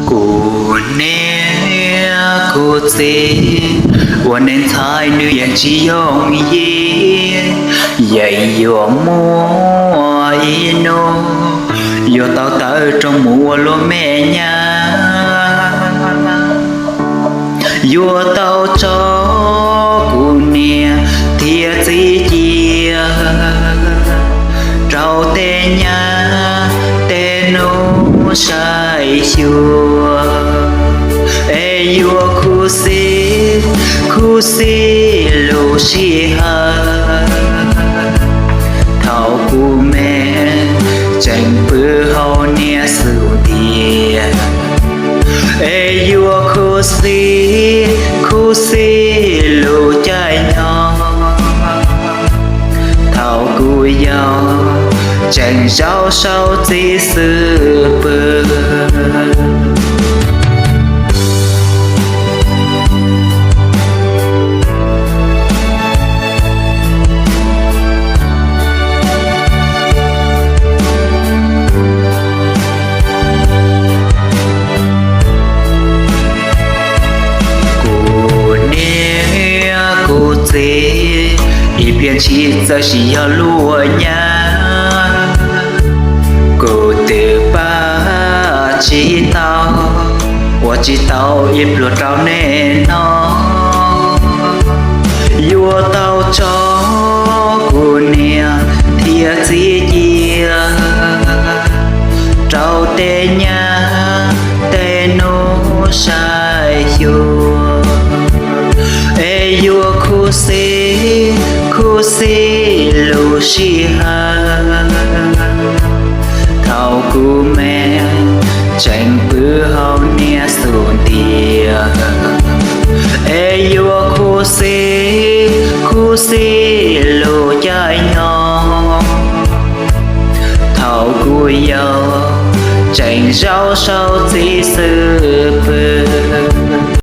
Kuv niam kuv txiv, ua neej ntxhais nws yeej tsis yooj yim, yeej yuav muaj ib hnub yuav tau tawm rooj mus ua luag me nyab. Yuav tau tso kuv niam thiab txiv cia rau tej nyab tej hnub saib xyuas, es yuav khuv xim khuv xim lub sij hawm thaum kuv me tseem pw hauv niam xub ntiag. Es yuav khuv xim khuv xim lub caij nyoog thaum kuv yau tseem zaum saum txiv xub pwg. Kuv niam kuv txiv, ib pliag ntshis txawm tsis yog luag nyab, kuv twb pab tsis tau, ua tsis tau ib pluag rau nej hnov. Yuav tau tso kuv niam thiab txiv cia rau tej nyab tej hnub saib xyuas, es yuav khuv xim khuv xim lub sij hawm thaum kuv me tseem pw hauv niam xub ntiag. Es yuav khuv xim khuv xim lub caij nyoog thaum kuv yau tseem zaum saum txiv xub pwg.